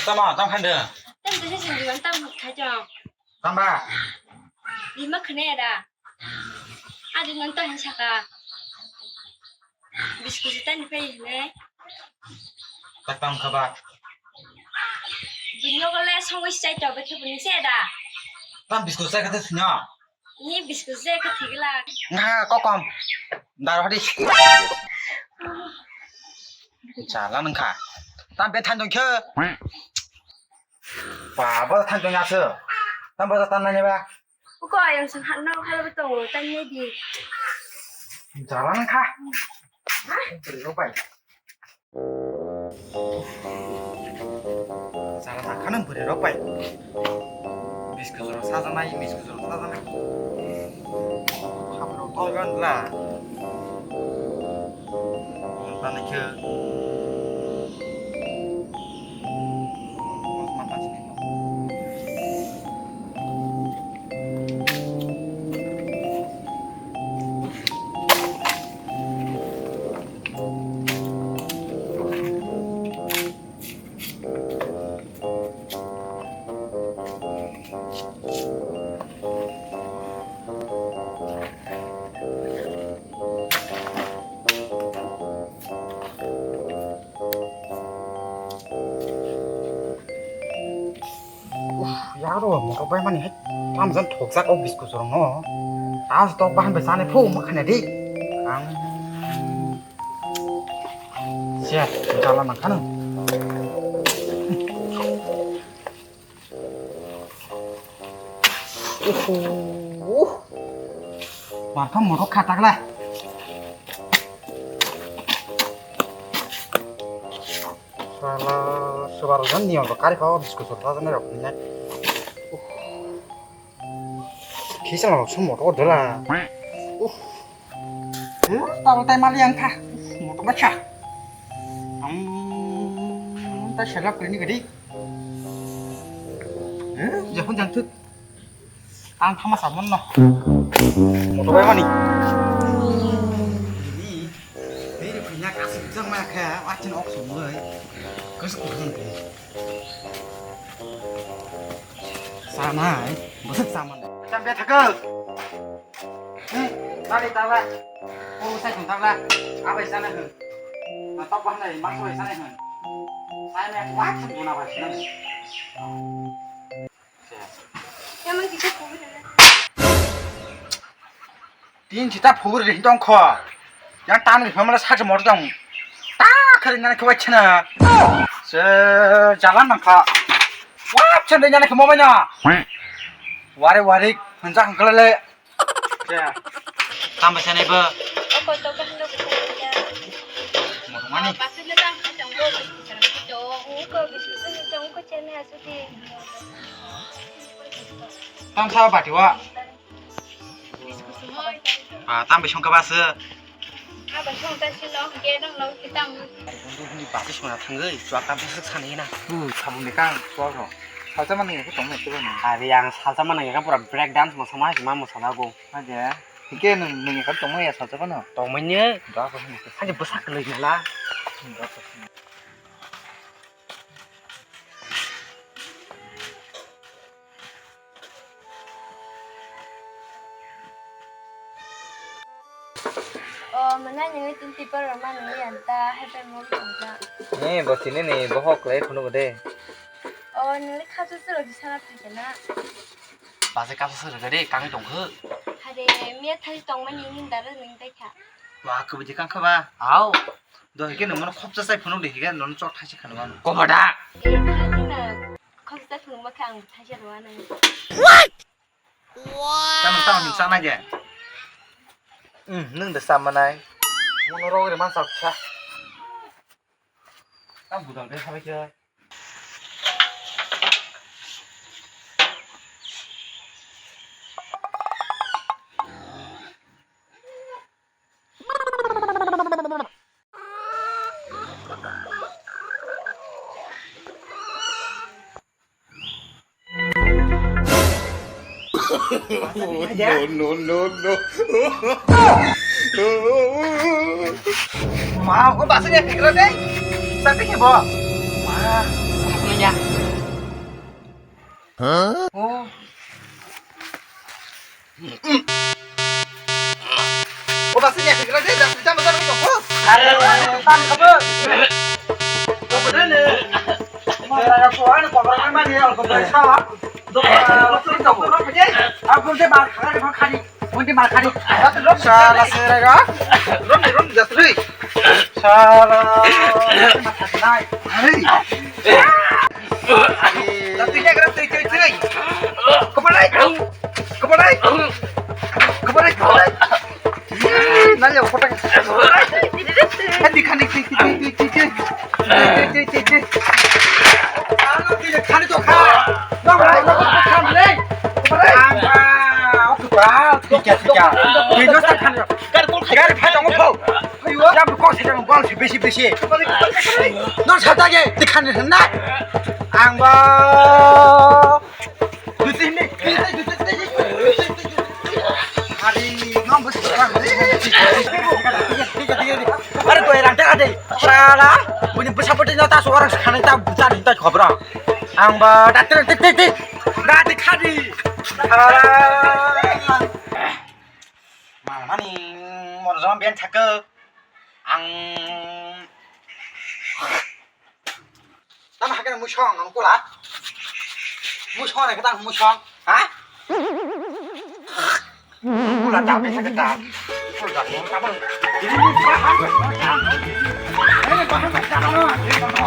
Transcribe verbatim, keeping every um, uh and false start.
Tamo, tamo khandwng. Tamo tisa sini diban tamo khai tong. Tamba. Lima khne da. Adi nang tang saka. Biscuit tani pai ne. Katang khaba. Bini nogo le songwi chai to bethe bini se da. Tam biscuit chai kata sunya. Ni biscuit je khe thigla. Nga kokom. Dar hadi. Chala nangkha. Tam be than dong khe. Ba, ba than dong aso. Tam ba tan nani ba. Uko ayang sang han no khala ba tongo tan ne di. Chala nangkha. Bwrwi rok bai. Sana ta khana bwrwi rok bai. Biscuit rok sajaknai, biscuit rok sajaknai. Khapang rok tol gan la. Tani khe. Mata sini. Uff, yaro, motor bai mani hai tamjan thokjak o biscuit rok no. Tas tok bahan bai chani phu ma khana di. Ang siya jala nang khana. Uff. Martham motor khatak la. Sala, subar jan ni oro kari pao biscuit sor ta jani rok ni. Kisa rok sum motor dela. Uff. Tabo tai mali ang kha. Motor ba kha. Ang ta selap kini gadi. Jahun jang thut. Ang thama samon no. Motor bai mani. Ini, ini punya kasih jang ma kha, wachin ok sumoi. Kus kurang tu. Sanai, bosok saman. Macam biasa ke. Hmm, tadi tala. Oh, saya pun tala. Apa sana hen? Atau apa nih? Masuk sana hen. Saya nih, wachin guna apa sana? Tin sita phugri ri tong kho. Yang tan ri phamala sa mor tong. Ta khari nani khwai chana. Se jalan nang kha. Wap chande nani khmo bai na. Wari wari hanjak hangkala le. Tam bai sanai bo. Oko to kahno bising. Mani. Pasu le tam tong go bising tong go. Uko bising tong go chene asu di. Tam sa bati wa. Ah, tam bising ka basu. Aba song ta sino, ke nang lo kitam. Bunduk ni basi sona thangwi, chua ka bisi sani na. Bu, sabun ni kang, chua ro. Salsa mana ya, tong mai chua na. Ari yang salsa mana ya, pura break dance mo sama, sama mo sama go. Aja, ike nung, nung ka tong mai ya salsa mana? Tong mai ne. Da ko ni. Aja besak lagi la. Da ko ni. O, mwnai nini tin tipar rok ma nini yan ta, hai pai mom tong ta. Ni bo tini ni bohok lai phunu bo de. O, nini khasu suro di sana tu kena. Base khasu suro de, kami tong khu. Hare, miya thai tong ma nini dara nini tai kha. Wa, kubui di kang kha ba? Au. Do hike nung mano khopsa sai phunu de hike non chok thai se khanu mano. Koboda. E, thai se na. Khopsa phunukma khe ang thaisa rwna nang. What? Tamo tamo hinsa na ge. Hmm, nung de sama nai. Mono rogri man sak cha. Tam budal de sabai cha. No, no, no, no. Ma, ko basa ya kira deh. Sakit ya, Bo? Ma, basa ya. Oh. Oba sini ya kira deh, jangan jangan jangan jangan. Are, tan kabo. Oba deh ne. Mara ko ani kobar kan mani ya ko bai sawa. Doktor doktor doktor aja. Aku dia bar khari bar khari. Mundi malkhari. Sala serai ga. Ron ron jasri. Sala. Hai. Jasri ne gara tei tei tei. Kepalai. Kepalai. Kepalai kepalai. Nanya kota. Hadi khani tei tei tei tei. Tei tei tei tei. Khani to kha. Nong nong nong khani. Kepalai. Apa? Oke ba. Tiga tiga. Windows ta khani. Gari phai tongo pho. Yang kok sedang bol si besi besi. Nong sata ge tikan na. Ang ba. Duti ni. Hari nong besi. Are koi rang ta ade. Sala. Buni besa pati na ta suara khani ta buta ni ta khobra. Ang ba datir tik tik tik. Datir khadi. Sala. Mangmani morjong ben thakuk. Ang tamo hakhe musong ang kula. Musong ni kata musong. Ha? Kula ta pe sakata. Kula ta pe sakata. Ini ni bahan. Ini bahan.